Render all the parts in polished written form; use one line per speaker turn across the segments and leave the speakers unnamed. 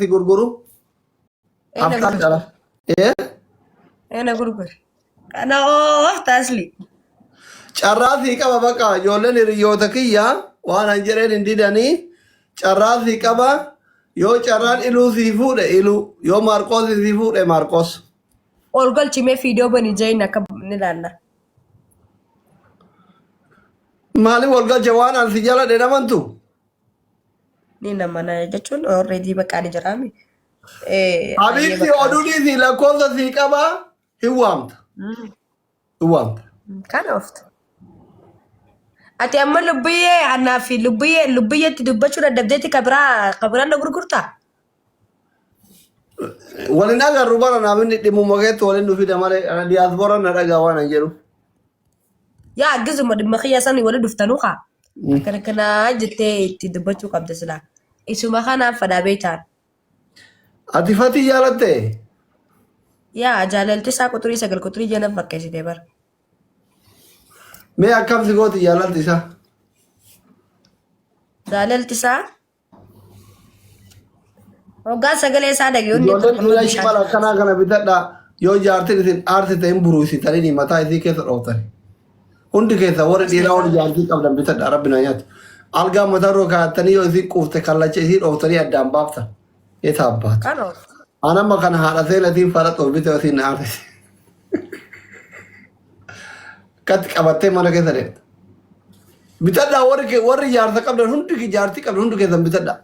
si gurguru.
Eena
Aftaan
gurguri.
dhala. Eh?
Eena gurguri. Kana oofta asli.
Carraa sii qaba baqa ijoolleen hiriyoota kiyya waan an jedheen hin didanii carraa sii qaba yoo carraan iluu sii fuudhe iluu yoo maarqoos sii fuudhe maarqoos.
Ol galchimee fiidiyoo bani jayin akka ni laalla.
Maaliif wal galche waan an si jaladhe namantu?
Ni namana jechuun already bakka ani jiraami. Eh, ayyee
Habiibti
bakka.
oduu dhiisii lakkoofsa sii qaba hin waamta. Hin waamta.
Kana oofta. Ati amma lubbiyyee anaa fi lubbiyyee lubbiyyeetti dubbachuu dadhabdeetti kabiraa kabiraan na gurgurtaa?
Walin agarru bara namni dhimmuma keetti walin nu fida malee ana diyaaspoora na dhagaa waan an jedhu.
Yaa gizuma dhimma kiyya sani wali dhuftanuu kaa. Akkana kanaa jettee itti dubbachuu qabda silaa. Isuma kanaaf fadhaa beektaan.
Ati fatii jaalatte?
Yaa jaalalti isaa quxurii 9 quxurii jala fakkeessitee bara.
Mee akkam si gooti jaalalti isaa?
Jaalalti isaa hoggaa sagalee isaa dhagee onni
Ijoolleen
tokko
dhiiraa
bishaan
shimala akkanaa kana bitadhaa yoo jaartiin isin aarsite hin buruusitanii mataa isii keessa dhooftani. Hundi keessa warri dhiiraa warri jaartii qabdan bitadhaa rabbi na nyaatu. Algaa mataa irra kaa'attanii yoo isin quufte kallacha isii dhooftanii addaan baaftan. Eessa abbaatu.
Kan oofta.
An amma kana haadha seenatiin fara bite isiin na aarsite. Akkatti qabattee mana keessa deemta. Bitadhaa warri warri jaarsa qabdan hundi jaartii qabdan hundi keessan bitadhaa.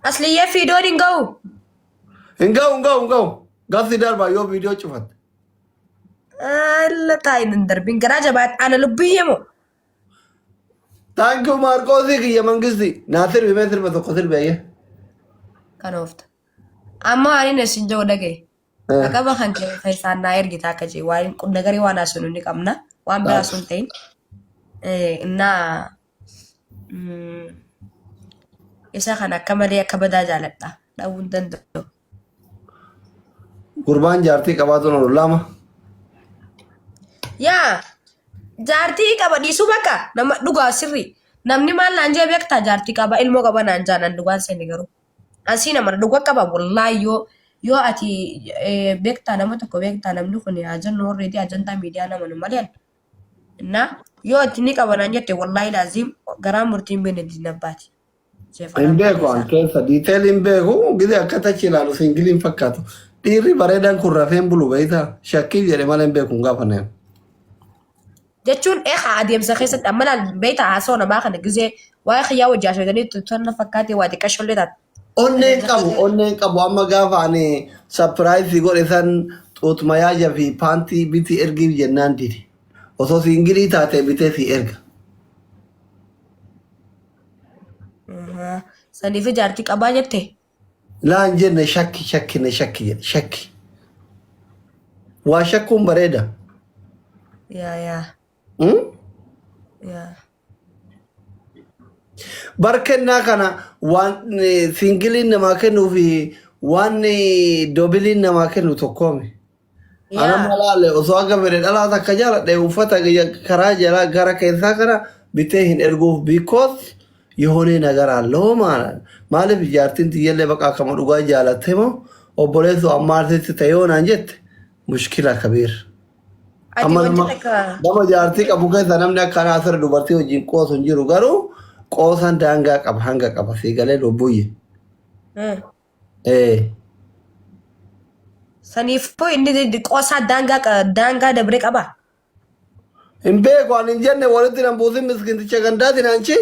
Asliyyee fiidoon hin ga'u.
Hin ga'u hin ga'u hin ga'u. Gafsi darbaa yoo viidiyoo cufatte.
Alla taa'in hin darbin garaa jabaat ana lubbiyyee moo.
Thank you Maarqoosii kiyya mangisti. Naa sirbi mee sirba tokko sirbi ayyee.
Kan oofta. Amma waan inni isin jiru dhagaye. Dhaqaba kan kee keessaan naa ergita akka jee waan nagarii waan haasofnu ni qabna waan biraa sun ta'in. Innaa isa kan akka malee akka badaa jaaladha dhabuu hin danda'u.
Gurbaan jaartii qabaatu oolu lama.
Yaa jaartii qaba dhiisuu bakka nama dhugaa sirrii namni maal naan jee beektaa jaartii qaba ilmoo qaba naan jaanan dhugaan seeni garuu. Asii nama dhuga qaba wallaahi yoo yoo ati beektaa nama tokko beektaa namni kun haa jennu already ajandaa miidiyaa nama nu malee na yoo ati ni qaba naan jette wallaahi laaziim garaa murtii hin beekne diinabbaati.
Hin beeku an keessa detail hin beeku gizee akka tachi ilaalu singilii hin fakkaatu. Dhiirri bareedaan kun rafee hin bulu beektaa shakkii jedhe malee hin beeku hin gaafanne.
Jechuun eegaa adeemsa keessatti amma laal beektaa haasoo namaa kana gizee waa'ee kiyyaa wajji haasofitanii tonna fakkaatee waa xiqqashollee taate.
Onneen qabu onneen qabu amma gaafa ani sapiraayizii godhe san xuut mayaaja fi paantii bitii ergiif jennaan dide. Osoo singilii taate bitee si erga.
Saniif jaartii qabaa jette.
Laa hin jenne shakki shakki na shakki jedhe shakki. Waa shakkuun bareeda.
Yaa yaa
Hmm?
yaa.
Bar kennaa kana waan singiliin namaa kennuu fi waan dobiliin namaa kennu tokkoome. Ana
Yaa.
malaale osoo akka fedhe dhalaa takka jaaladhe uffata kiyya karaa jalaa gara keessaa kana bitee hin erguuf because የሆነ ነገር አለው ማለት maaliif jaartiin tiyyallee baqa akkama dhugaa jaalatte moo obboleessu amma artisti ta'e yoo naan jette mushkila kabiir.
Ati
Amma
wanti
nama
takka
nama jaartii qabu keessa namni akkanaa asirra dubartii wajjin qoosu hin jiru garuu qoosan daangaa qaba hanga qaba sii galee lubbuyye. Ee.
Saniifuu inni qoosaa daangaa daangaa dabree qaba.
Hin beeku ani hin jenne walitti nan buusin miskinticha gandaatiin anchi.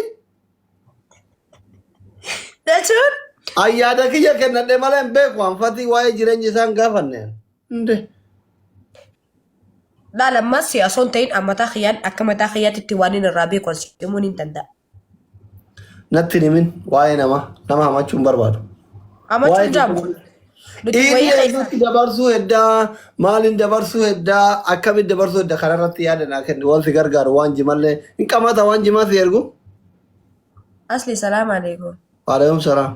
Jechuun
Ayyaada kiyya kennadhe malee hin beeku anfatii waa'ee jireenya isaan gaafanne. Inde.
Laal ammas osoo hin ta'in mataa kiyyaan akka mataa kiyyaatti waan inni irraa beeku as himuun hin danda'a.
Natti hin himin waa'ee namaa nama hamachuu hin barbaadu.
Hamachuun
Waa'ee
jaamu. Nuti
Dhiirri
wayii keessa.
hedduutti dabarsuu heddaa maaliin dabarsuu heddaa akkamitti dabarsuu heddaa kanarratti yaada naa kenni waan si gargaaru waan jimallee hin qamata waan jimaa si ergu.
Asli salaam alaikum.
Waalaikum salaam.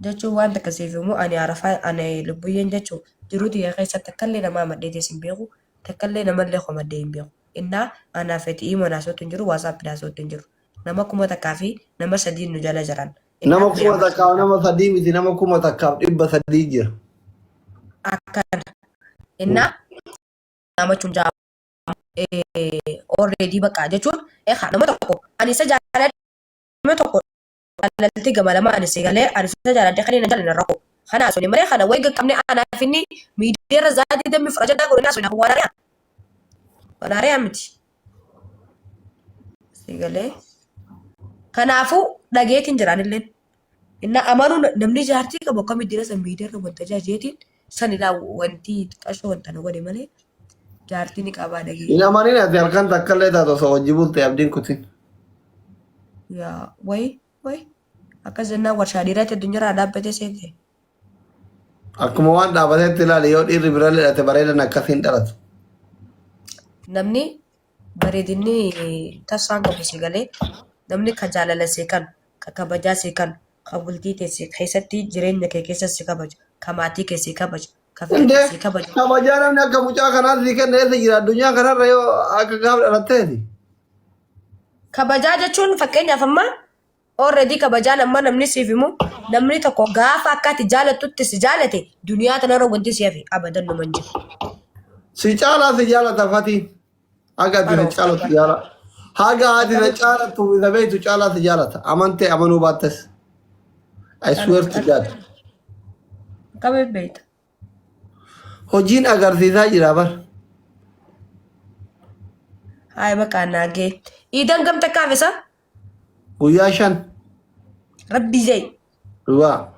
Jechuun waan takka siif himu ani arafaa ani lubbuyyeen jechuun jiruu tiyya keessatti takkallee nama amadhee hin beeku takkallee namallee komadhee hin beeku. Innaa anaa fedhii imo naasootti hin jiru WhatsApp naasootti hin jiru. Nama 1000 fi nama sadiin nu jala jiran.
Nama
Innaa
kuma takkaaf nama sadii miti nama 1300 jira.
Akkana. Innaa namachuun jaa already bakka jechuun eegaa nama tokko ani isa jaaladhe nama tokko jaalalti gama lama ani si galee ani isa jaaladhe kan inni jaalanne rakkoo. Kana suni malee kana wayi qaqqabne anaaf inni miidiyaa irra zaatii dammi fudhachaa godhe naa suni waan ari'a. Waan ari'a miti. Si galee. Kanaafuu dhageetiin jiraan illeen. Inna amanuu namni jaartii qabu akkamitti dira san miidiyaa irra wanta jaajeetiin san ilaa wanti qashoo wanta na godhe malee jaartii ni qabaa dhagee.
Hin amanin ati halkan takka illee taatu osoo hojii bulte abdiin kutin.
Yaa wayi wayi akkas jennaan warshaa dhiiraatti addunyaarraa dhaabbatee seente.
Akkuma waan dhaabatetti ilaali yoo dhiirri bira hidhate bareedan akkasiin dhalatu.
Namni bareedinni tasaan qabu si galee namni ka jaalala si kan ka kabajaa si kan ka bultii tee si keessatti jireenya kee keessa si kabaju ka maatii kee si kabaju ka fira
Indee
kee si kabaju.
Kabajaa namni akka mucaa kanaa sii kenne eessa jira addunyaa kanarra yoo akka gaafa dhalatteeti.
Kabajaa jechuun fakkeenyaaf amma already kabajaan amma namni siif himu namni tokko gaafa akka ati jaalattutti si jaalate duniyaa tanarra wanti si hafe abadan numa hin jiru.
Si caalaa si jaalata fatiin. Haga ati na caalatu jaala. Haga ati na caalatu isa beektu caalaa si jaalata. Amantee amanuu baattes. I swear to God.
Akkamiin beekta?
Hojiin agarsiisaa jira bar.
Haaya bakka naagee. Iidan gamta kaafisa?
Guyyaa 5.
Rabbii jai.
Dhugaa.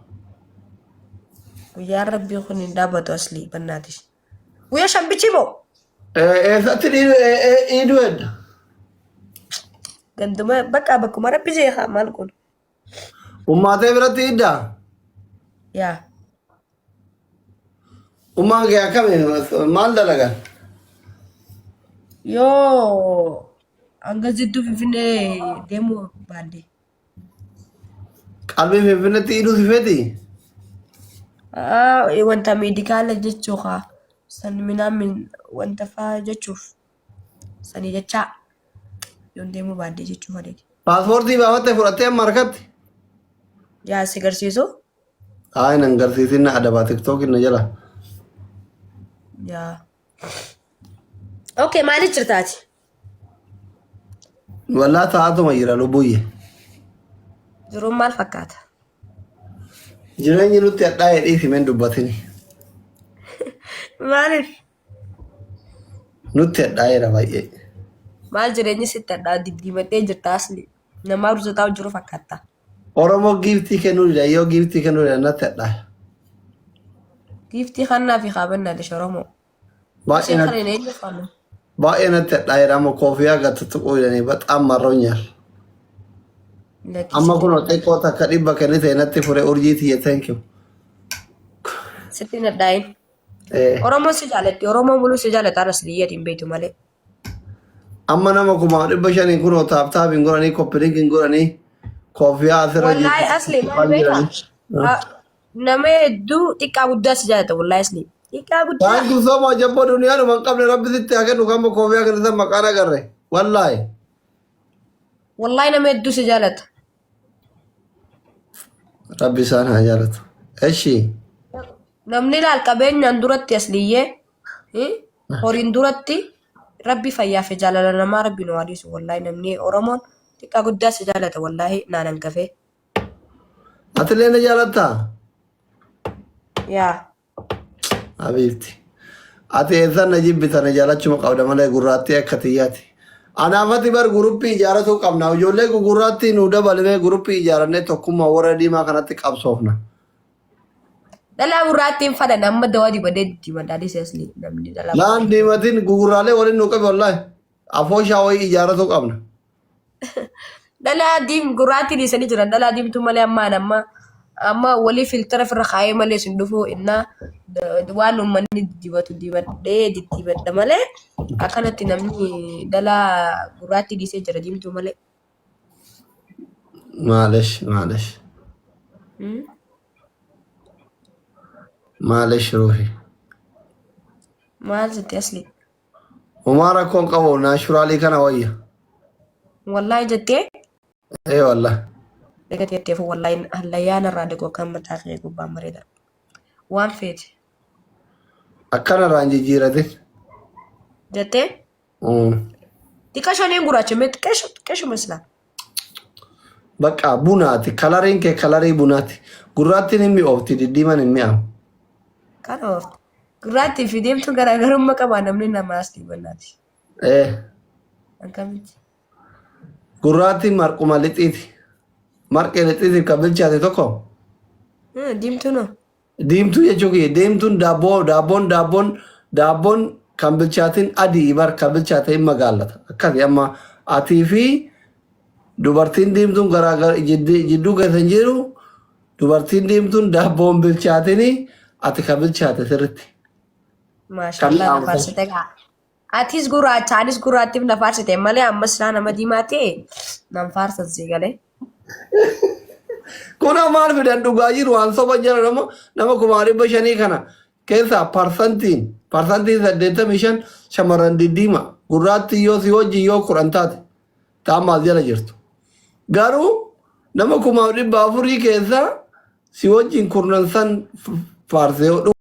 Guyyaan rabbii kun hin dhaabbatu aslii bannaatis. Guyyaa 5 bichi moo?
Eessatti dhiiduu edda?
Ganduma bakka bakkuma rabbi jee haa maal kun.
Ummaatee biratti iddaa?
Yaa.
Ummaan kee akkami maal dalagan?
Yoo hanga jidduu Finfinnee deemuu baadde.
Qalbii Finfinneetti hidhuu si feeti?
Ah, wanta meedikaala jechuu kaa san minaamin wanta faa jechuuf sanii jechaa yoon deemuu baadde jechuu fadheeti.
Paaspoortii baafattee fudhattee amma harkatti?
Yaa si garsiisu?
Haa hin agarsiisin na adabaa tiktook na jala.
Yaa. Okay, maaliif jirtaati?
Wallaa taa'atuma jira lubbuyyee.
Jiruun maal fakkaata?
Jireenyi nutti hadhaa'ee dhiisi men dubbatini.
Maaliif?
Nutti hadhaa'eera baay'ee.
Maal jireenyi sitti hadhaa diddiimattee jirta asli. Namaa ruzataa jiru fakkaata.
Oromoo giiftii kennuu dida yoo giiftii kennuu dida natti hadhaa'e.
Giiftii kannaa fi kaabannaa lisha Oromoo.
Baay'ee
Isheen
natti
kan hin eenyu faana.
Baay'ee natti hadhaa'eera amma koofiyaa gad tuttuquu didanii baxaam marroonyaal.
Lakki
Amma
sitti
kun xiqqoo takka dhibba kennite natti fure urjii tiyya thank you.
Sitti hin hadhaa'in.
Eh,
Oromoon si jaalatti. Oromoon buluu si jaalata anas biyyatiin beektu malee.
Amma nama 1500n kunoo taap taapiin godhanii koppilinkiin godhanii koofiyaa asirra
Wallaahi asli maal
waan
beektaa?
jiranii.
Ah, Nama hedduu xiqqaa guddaa si jaalata wallaahi asli. Xiqqaa guddaa.
Thank you so much abboo duniyaa dhuma hin qabne rabbi sitti haa kennu kan koofiyaa kennitan maqaan agarre wallaahi.
Wallaahi nama hedduu si jaalata.
Rabbi isaan haa jaalatu. Eshi.
Namni laal qabeenyaan duratti asliyyee horiin duratti rabbi fayyaa fi jaalala namaa rabbi nu haa dhiisu wallaahi namni Oromoon xiqqaa guddaa si jaalata wallaahi naan hangafee.
Atillee na jaalattaa?
Yaa.
Habiibti. Ati eessan na jibbita na jaalachuma qabda malee gurraattii akka tiyyaati. Anaaf ati bar guruppii ijaaratuu qabna. Ijoollee gugurraattii nuu dabalimee guruppii ijaarannee tokkummaa warra diimaa kanatti qabsoofna.
Dhalaa gurraattiin fadhan amma dawaa dibadee dimadhaa dhiisee asli namni dhalaa
Laan diimatiin gugurraalee waliin nuu qabi wallaahi. Afooshaa wayii ijaaratuu qabna.
Dhalaa diim gurraattii dhiisanii jiran dhalaa diimtuu malee ammaan amma amma walii filtara firra kaayee malee isin dhufuu innaa waan uummanni dibatu dibadhee diddibadha malee akkanatti namni dhalaa gurraattii dhiisee jira diimtuu malee.
Maalesh maalesh maalesh ruuhi.
Maal jette asli?
Homaa rakkoon qabu naashuraalii kana wayya.
Wallaahi jettee
Ee wallah.
Daga teetteefu wallaahi hallayyaa narraa dagu akkan mataa kee gubbaan bareeda. Waan feete.
Akkanarraa hin jijjiiratin.
Jettee xiqqasho niin gurraacha mee xiqqasho xiqqashuma silaa.
Bakka bunaati. Kalariin kee kalarii bunaati. Gurraattiin hin mi'oofti, diddiimaan hin mi'aawu.
Kana oofti. Gurraattii fi diimtuun garaagarummaa qaba namni namaas diibannaati.
Eh.
Akkamitti?
Gurraattiin marquma lixiiti. Marqee lixiitiif kan bilchaate tokko.
Diimtuun hoo?
Diimtuu jechuu kiyya. Diimtuun daabboo daabboon daabboon daabboon kan bilchaatin adii bar kan bilchaate hin magaallata. Akkasi amma atii fi dubartiin diimtuun garaagar jidduu keessa hin jiru. Dubartiin diimtuun daabboon bilchaatini ati kan bilchaate sirritti. Kan
Maashaallah na
mi'aawu.
faarsite gaa. Atis gurraacha anis gurraattiif na faarsite malee amma silaa nama diimaa ta'e nan faarsan sii galee.
Kun maal fidan dhugaa jiru waan soba jira nama 500,000 kana keessaa parsantiin 85 shamarran diddiima gurraatti yoo si wajjin yoo 10 taate taammaas jala jirtu. Garuu nama 400,000 keessaa si wajjin kurnan san faarsee yoo